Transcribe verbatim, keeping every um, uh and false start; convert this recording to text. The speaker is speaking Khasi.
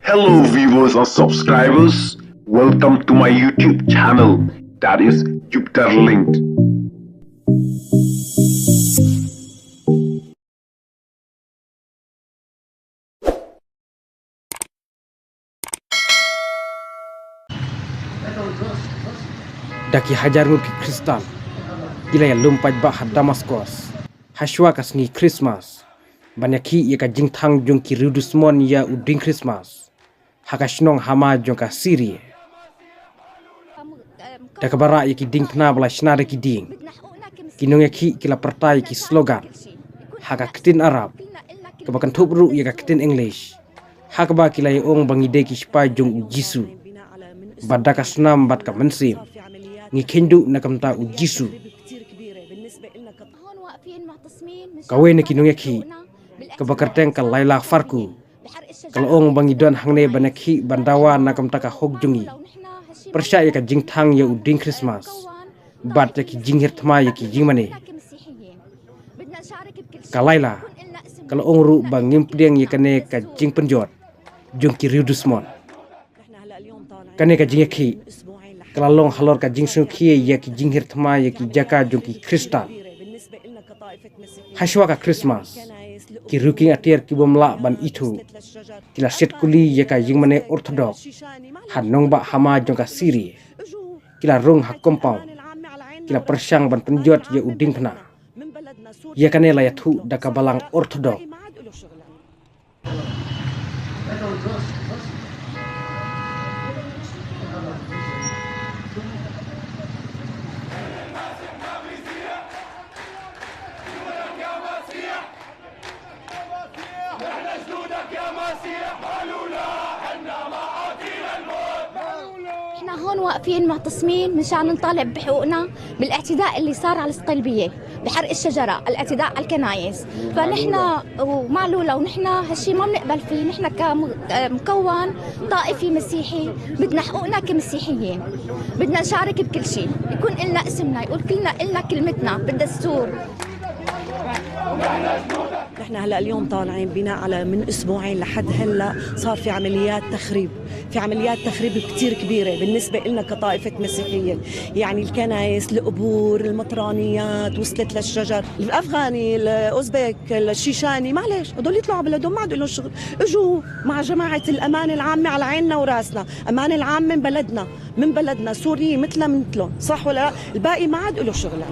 Hello, viewers and subscribers. Welcome to my YouTube channel, that is Jupiter Linked. Da ki hajar ngut ki Khristan ki la ïalum paidbah ha Damaskos ha shuwa ka sngi Krismas, ban ïakhih ïa ka jingthang jong ki riew dusmon ïa u dieng Krismas ha ka shnong Hama jong ka Syria. Da kaba rah ïa ki diengphna ba la shna da ki dieng, ki nongïakhih ki la pyrta ïa ki slogan ha ka ktien Arab, kaba kynthup ruh ïa ka ktien English, ha kaba ki la ïa-ong ba ngi dei ki shipai jong u Jisu, bad da ka snam bad ka mynsiem ngi kheiñ duh na ka bynta u Jisu. Kawei na ki nongïakhih, kaba kyrteng ka Laila Farku, ka la ong ba ngi don hangne ban ïakhih ban dawa na ka bynta ka hok jong ngi, pyrshah ïa ka jingthang ïa u dieng Krismas bad ïa ki jinghiar thma ïa ki jingmane. Ka Laila ka la ong ruh ba ngim pdiang ïa kane ka jingpynjot jong ki riew dusmon. Kane ka jingïakhih ka la long halor ka jingsngewkhia ïa ki jinghiar thma ïa ki jaka jong ki Khristan. Ha shuwa ka Krismas, ki riew kieng atiar ki bym lah ban ithuh ki la siat kuli ïa ka jingmane Orthodox ha nongbah Hama jong ka Syria. Ki la rung ha compound, ki la pyrshang ban pynjot ïa u diengphna. Ïa kane la ïathuh da ka balang Orthodox. احنا هون واقفين معتصمين مشان نطالب بحقوقنا بالاعتداء اللي صار على الصقلبية، بحرق الشجرة، الاعتداء على الكنايس. فنحن ومعلولة، ونحن هالشي ما بنقبل فيه. نحن كمكون طائفي مسيحي بدنا حقوقنا كمسيحيين، بدنا نشارك بكل شيء، يكون إلنا اسمنا، يقول كلنا إلنا كلمتنا بالدستور. نحن هلا اليوم طالعين بناء على من اسبوعين لحد هلا صار في عمليات تخريب، في عمليات تخريب كتير كبيرة بالنسبة لنا كطائفة مسيحية. يعني الكنايس، القبور، المطرانيات وصلت للشجر. الأفغاني، الأوزبك، الشيشاني، معلش، هدول يطلعوا بلدهم، ما عاد لهم شغل. اجوا مع جماعة الأمانة العامة على عيننا وراسنا. أمانة العامة من بلدنا، من بلدنا، سوريين مثلنا مثلهم، صح ولا لا؟ الباقي ما عاد له شغل.